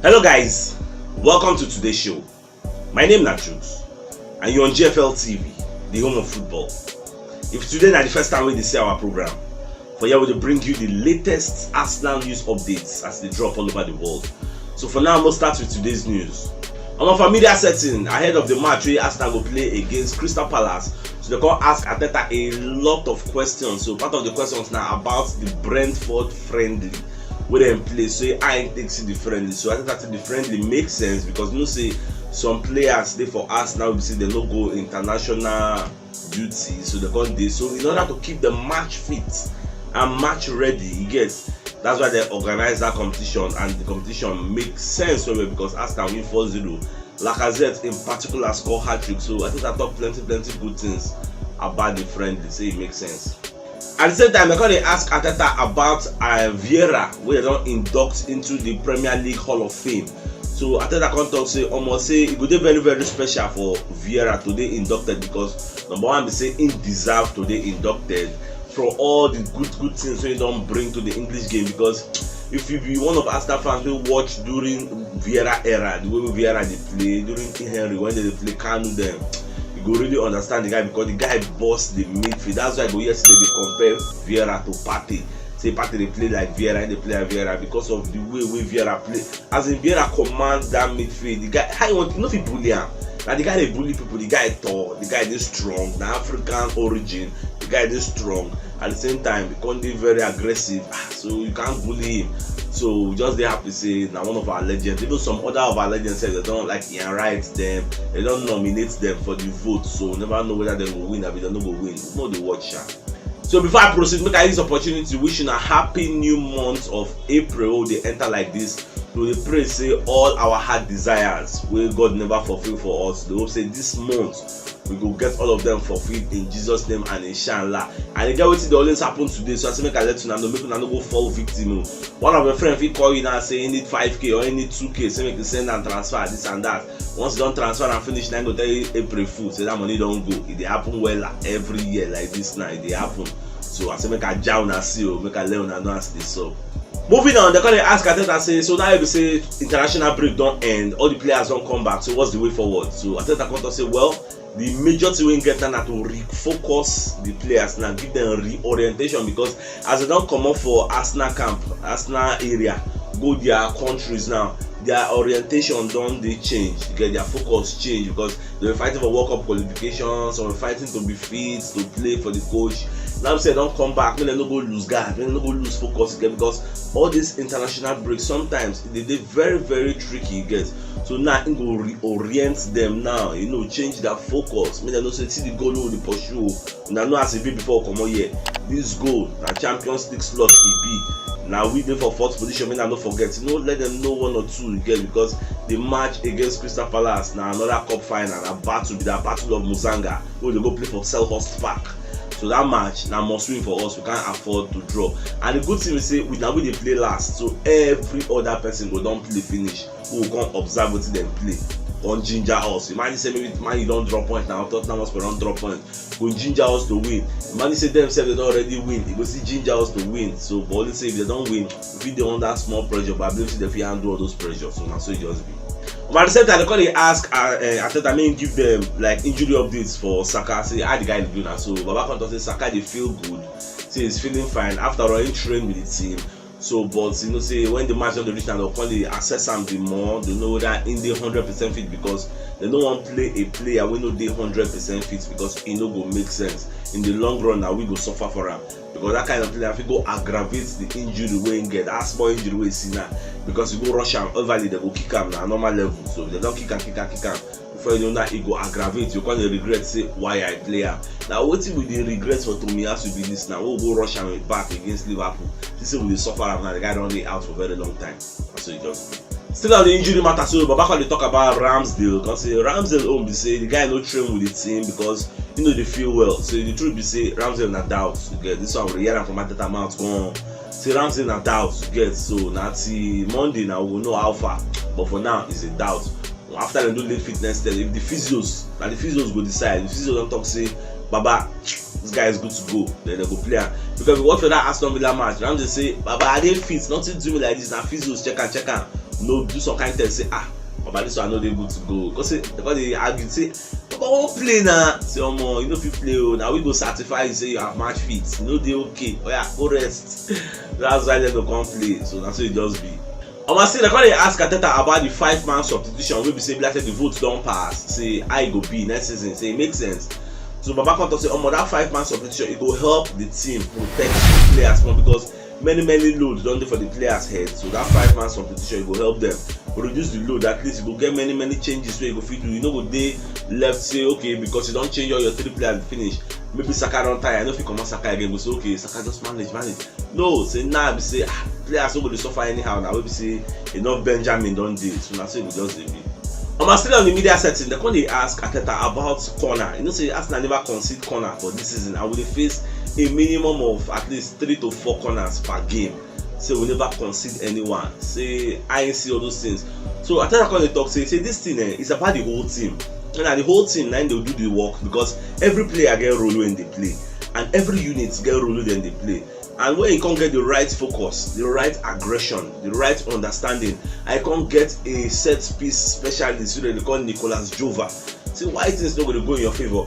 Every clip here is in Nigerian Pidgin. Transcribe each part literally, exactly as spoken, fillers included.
Hello guys, welcome to today's show. My name na Chuks and you're on G F L T V, the home of football. If today na the first time wey you dey see our program, for here we dey bring you the latest Arsenal news updates as they drop all over the world. So for now, we'll start with today's news. On a familiar setting, ahead of the match wey Arsenal go play against Crystal Palace, so they come ask Arteta a lot of questions. So part of the questions na about the Brentford friendly wey dem play, so how im take see the friendly. So I think that the friendly make sense because you know say some players dey for Arsenal wey be say dem no go international duty, so dem come dey. So in order to keep the match fit and match ready, you get, that's why they organize that competition, and the competition make sense well well because Arsenal win four zero. Lacazette in particular score hat trick, so I think I talk plenty plenty good things about the friendly, say it makes sense. At the same time, I come dey ask Arteta about uh, Vieira, wey dem don induct into the Premier League Hall of Fame. So Arteta come talk say, omo, say e go dey very very special for Vieira to dey inducted because number one be say im deserve to dey inducted for all the good good things wey e don bring to the English game. Because if you be one of Arsenal fans wey watch during Vieira era, the way wey Vieira dey play during Henry, when dem dey play Kanu dem, you go really understand the guy because the guy burst the midfield. That's why you go hear say dem dey compare Vieira to Partey. Say Partey dey play like Vieira, im dey play like Vieira because of the way wey Vieira play. As in, Vieira command that midfield. The guy, how you want, you no fit bully am. Na the guy dey bully people. The guy tall, the guy dey strong, na African origin, the guy dey strong. At the same time, he come dey very aggressive. Ah, so you can't bully him. So we just dey happy say na one of our legends. Even some other of our legends sef, dem don, like, Ian Wright dem, dem don nominate dem for the vote. So we never know whether dem go win abi dem no go win. We no dey watch am. So before I proceed, make I use opportunity wish una happy new month of April wey dey enter like this. We dey pray say all our heart desires wey God never fulfill for us, dey hope say this month we go get all of them fulfilled in Jesus name and inshallah. And e get wetin dey always happen today, so I say make I let una know, make una no go fall victim o. One of your friend fit call you now say he need five K or he need two K, say make you send am transfer, this and that. Once you don transfer am finish, na im go tell you April Fool, say that money don go. E dey happen wella every year like this now, e dey happen. So I say make I ja una see o, make I let una know as e dey sup. Moving on, dem come dey ask Arteta say, so now you be say international break don end, all the players don come back, so what's the way forward? So Arteta come talk say, well, the major thing wey im get now na to refocus the players now, give them reorientation, because as dem don comot for Arsenal camp, Arsenal area, go their countries now, their orientation don dey change, you get, their focus change because they were fighting for World Cup qualification, some were fighting to be fit to play for the coach. Now say dem don come back, make dem no go lose guard, make dem no go lose focus again, because all this international break sometimes e dey dey very very tricky, you get. So now im go reorient them now, you know, change their focus, make dem know say see the goal wey we dey pursue o. Una know as e be before we comot here. This goal na Champions League slot e be. Na we dey for fourth position, make una no forget. No let them know one or two, you get, because the match against Crystal Palace na another cup final, na battle be that, battle of Muzanga, wey dey go play for Selhurst Park. So that match na must win for us, we can't afford to draw. And the good thing is say we, na we dey play last, so every other person go don play finish. We go come observe wetin dem play, come ginger us. Imagine say maybe Man U don drop point now, Tottenham Hotspur don drop point, go ginger us to win. Imagine say dem sef dem don already win, e go still ginger us to win. So but only say if dem don win, we fit dey under small pressure, but I believe say dem fit handle all those pressures. So na so e just be. But at the same time, dem come dey ask uh, uh, Arteta make im give dem, like, injury updates for Saka, say how the guy dey do now. So Baba come talk say Saka dey feel good, say he's feeling fine. After all, he train with the team. So but you know say when the match don dey reach now, dem come dey assess am the more, dem know whether im dey hundred percent fit, because dem no wan play a player wey no dey hundred percent fit, because e no go make sense. In the long run, na we go suffer for am, because that kind of player fit go aggravate the injury wey im get, that small injury wey e see now, because you go rush am overly, dem go kick am na normal level. So if dem don kick am, kick am, kick am, before you know now, e go aggravate. You come dey regret say why I play am. Na wetin we dey regret for Tomiyasu be this now, wey we go rush am back against Liverpool. See say we dey suffer am now, the guy don dey out for very long time. Na so e just be. Still on the injury matter, so Baba come dey talk about Ramsdale, come say Ramsdale own be say the guy no train with the team because he no dey feel well. So the truth be say Ramsdale na doubt. You get, this one we dey hear am from Arteta mouth, come say Ramsdale na doubt, you get. So na till Monday na we go know how far, but for now it's a doubt. After dem do late fitness test, if the physios, na the physios go decide. If physios don talk say, Baba, this guy is good to go, then dem go play am. Because if you watch for that Aston Villa match, Ramsdale say, Baba, I dey fit, nothing do me like this, na physios check am, check am. no do some kind test, say, "Ah, Baba, this one no dey good to go." Because say, because they argue, say, "Baba, wan play na." Say, "Omo, you no fit play o. Na we go certify you say you have match fit. You no dey okay. Oya, go rest." That's why dem no come play. So na so e just be. Omo, still, dem come dey ask Arteta about the five-man substitution wey be say be like say the vote don pass. Say how e go be next season. Say e make sense. So Baba come talk say, "Omo, that five-man substitution, e go help the team protect the players more, because many, many loads don dey for the players head. So that five-man substitution, e go help them reduce the load. At least you go get many, many changes wey you go fit do. You no go dey left say, okay, because you don change all your three players finish. Maybe Saka don tire, you no fit comot Saka again. Go say, okay, Saka, just manage, manage." No, say now be say, ah, players no go dey suffer anyhow now. Wey be say enough Benjamin don dey, so na so e go just dey be. Omo, still on the media setting, dem come dey ask Arteta about corner. You know say Arsenal never concede corner for this season, and we dey face a minimum of at least three to four corners per game. Say we never concede anyone. Say I ain't see all those things. So Arteta come dey talk say, say this thing, eh, is about the whole team. And na the whole team na im dey do the work, because every player get role wey im dey play, and every unit get role wey dem dey play. And when you come get the right focus, the right aggression, the right understanding, I come get a set piece specialist wey dem dey call Nicolas Jova. Say why things no go dey go in your favour.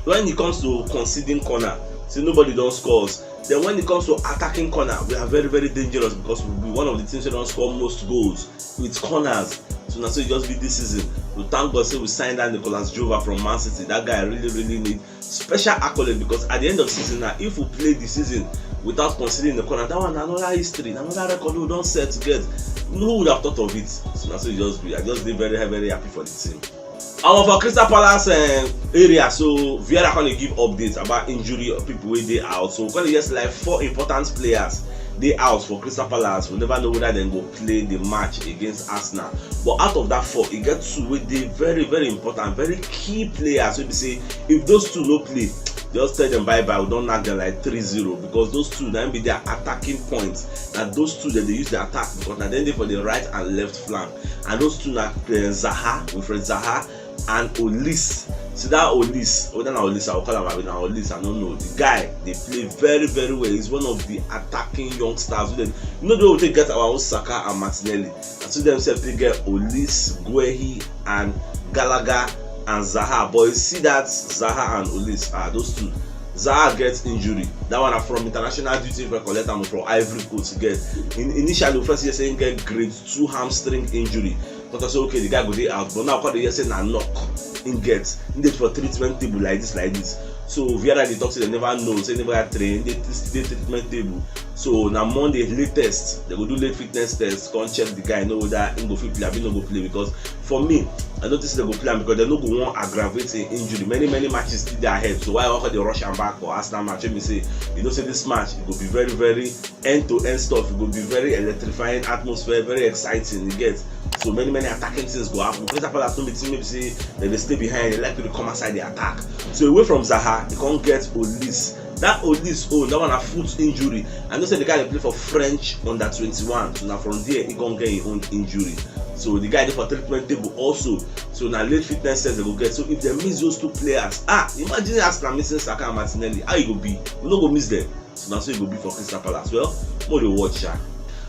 When it comes to conceding corner, say nobody don score us. Then when it comes to attacking corner, we are very, very dangerous, because we be one of the teams wey don score most goals with corners. So na so e just be this season. We thank God say we signed that Nicolas Jova from Man City. That guy really, really need special accolade, because at the end of season now, if we play the season without conceding the corner, that one na another history, na another record we don set get. Who would have thought of it? So na so e just be. I just dey very, very happy for the team. Omo, for Crystal Palace, eh, area, so Vieira come dey give updates about injury of people wey dey out. So we come dey hear say like four important players dey out for Crystal Palace. We never know whether dem go play the match against Arsenal. But out of that four, e get two wey dey very, very important, very key players wey be say if those two no play, just tell them bye bye. We don knack them like three zero, because those two na im be their attacking points. Na those two dem dey use the attack, because na dem dey for the right and left flank. And those two na, eh, Zaha, Wilfried Zaha, and Olise. See that Olise, whether na Olise, I will call am, abi na Olise, I no know. The guy dey play very, very well. He's one of the attacking youngsters. Wey dem, you know, the way we take get our own Saka and Martinelli. Na so dem sef take get Olise, Guehi, and Gallagher and Zaha. But you see that Zaha and Olise, ah, those two. Zaha get injury. That one na from international duty wey collect am from Ivory Coast. Get in, initially, we first hear say he get grade two hamstring injury. But I say, okay, the guy go dey out. But now, come dey hear say na knock he get. He dey for treatment table like this, like this. So Vieira dey talk say dem never know, say he never train, dey still dey treatment table. So na Monday latest, dem go do late fitness test, come check the guy, know whether he go fit play, abi no go play. Because for me, I notice dem go play am because dem no go wan aggravate him injury. Many, many matches still dey ahead. So why I wan come dey rush am back for Arsenal match? Wey be say, you know say this match, e go be very, very end-to-end stuff. E go be very electrifying atmosphere, very exciting. You get? So many, many attacking things go happen. Crystal Palace no be team wey be say dem dey stay behind. Dem like to dey come outside the attack. So away from Zaha, e come get Olise. That Olise own, that one na foot injury. I know say the guy dey play for French under twenty-one. So na from there he come get him own injury. So the guy dey for treatment table also. So na late fitness test dem go get. So if dem miss those two players, ah, imagine Arsenal missing Saka and Martinelli. How e go be? We no go miss them. So na so e go be for Crystal Palace. Well, make we dey watch, sha.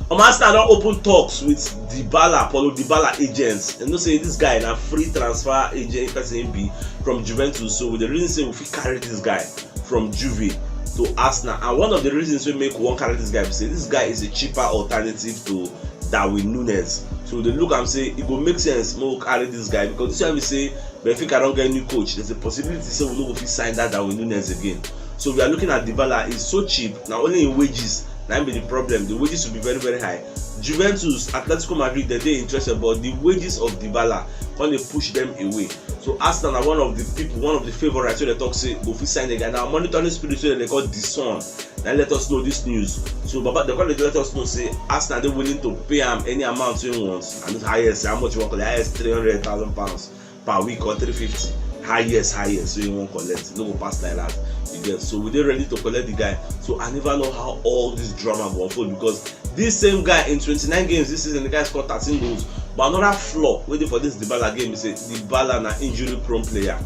Omo, Arsenal don open talks with Dybala, Paulo Dybala agents. You know say this guy na free transfer agent person he be from Juventus. So we dey reason say we fit carry this guy from Juve to Arsenal. And one of the reasons wey make we wan carry this guy be say this guy is a cheaper alternative to Darwin Nunez. So we dey look am say e go make sense make we carry this guy, because this one be say Benfica don get new coach. There's a possibility say we no go fit sign that Darwin Nunez again. So we are looking at Dybala. He's so cheap. Na only in wages na im be the problem. The wages will be very, very high. Juventus, Atletico Madrid, dem dey interested, but the wages of Dybala come dey push them away. So Arsenal na one of the people, one of the favourites wey dem talk say go fit sign the guy. Na monitoring spirit wey dem dey call The Sun na let us know this news. So Baba, dem come dey let us know say Arsenal dey willing to pay am any amount wey he wants. And the highest, how much you wan collect? Highest three hundred thousand pounds per week or three fifty. Highest, highest wey he wan collect. No go pass like that. You get? So we dey ready to collect the guy. So I never know how all this drama go unfold, because this same guy, in twenty-nine games this season, the guy score thirteen goals. But another flaw wey dey for this Dybala game be say Dybala na injury prone player.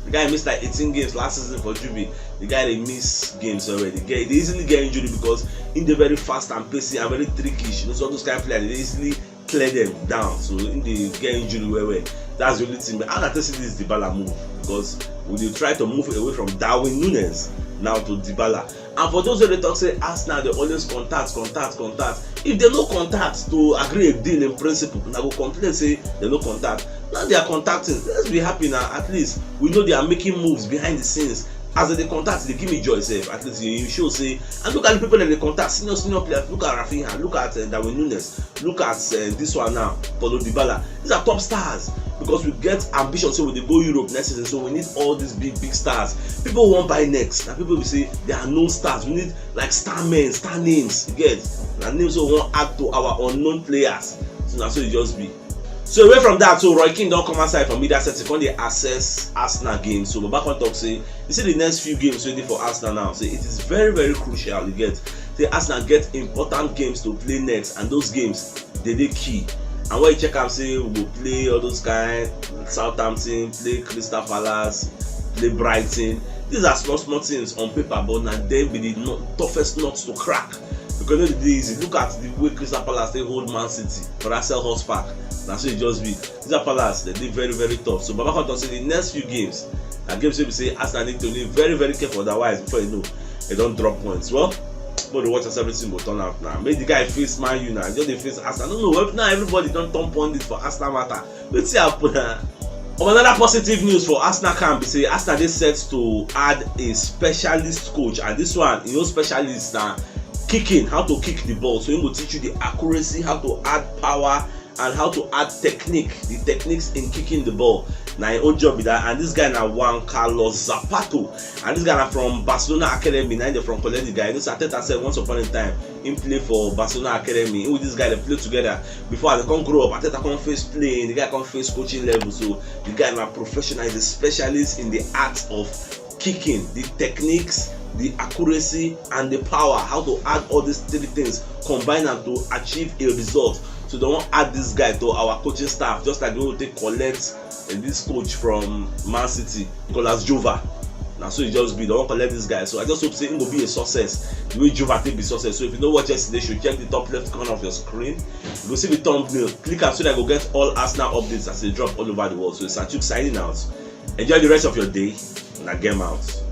The guy miss like eighteen games last season for Juve. The guy dey miss games already. Get, he dey easily get injury because he dey very fast and pacey and very trickish. You know, so all those kind of players, they dey easily clear them down. So im dey get injury well well. That's the only thing. But I tell you this Dybala move, because we dey try to move away from Darwin Nunez now to Dybala. And for those wey dey talk say Arsenal dey always contact, contact, contact, if they no contact to agree a deal in principle, una go complain say they no contact. Now they are contacting. Let's be happy now. At least we know they are making moves behind the scenes. As they contact, they give me joy sef. At least you, you show say, and look at the people that they contact, senior, senior players. Look at Rafinha, look at uh, Darwin Nunez, look at uh, this one now, Paulo Dybala. These are top stars, because we get ambition, so we dey go Europe next season. So we need all these big, big stars. People won't buy next. Now people will say they are known stars. We need like star men, star names. You get, na names wey wan add to our unknown players. So na so e just be. So away from that, so Roy Keane don come outside from media setting, come dey assess Arsenal game. So Baba come talk say, you see the next few games wey dey for Arsenal now. Say it is very, very crucial. You get, say Arsenal get important games to play next, and those games dey dey key. And when you check am, say we go play all those kind Southampton, play Crystal Palace, play Brighton. These are small, small things on paper, but na dem be the no, toughest nuts to crack. Because no dey easy. Look at the way Crystal Palace dey hold Man City for that Selhurst Park. Na so e just be. Crystal Palace, they dey very, very tough. So Baba come talk say the next few games na games wey be say Arsenal need to dey very, very careful. Otherwise, before you know, they don drop points. Well, but the watch as everything go turn out now. Make the guy face Man U now. Just dey face Arsenal. No, no. Now everybody don turn pundit for Arsenal matter. Wetin happen na? On another positive news for Arsenal camp be say Arsenal dey set to add a specialist coach, and this one, you know, specialist na kicking, how to kick the ball. So he go teach you the accuracy, how to add power, and how to add technique, the techniques in kicking the ball. Na him own job be that. And this guy na Juan Carlos Zapata, and this guy na from Barcelona Academy. Na him dey from collect the guy. You know, say Arteta sef, once upon a time, him play for Barcelona Academy. Him with this guy, they play together before. As they come grow up, Arteta come face playing, the guy come face coaching level. So the guy na professional, is a specialist in the art of kicking, the techniques, the accuracy, and the power. How to add all these three things, combine am to achieve a result. So they wan add this guy to our coaching staff, just like they go take collect uh, this coach from Man City, Nicolas Jova. Na so e just be. They wan collect this guy. So I just hope say him go be a success the way Jova take be success. So if you no watch yesterday show, check the top left corner of your screen. You go see the thumbnail. Click am so that you go get all Arsenal updates as they drop all over the world. So it's Achuk signing out. Enjoy the rest of your day. Una game out.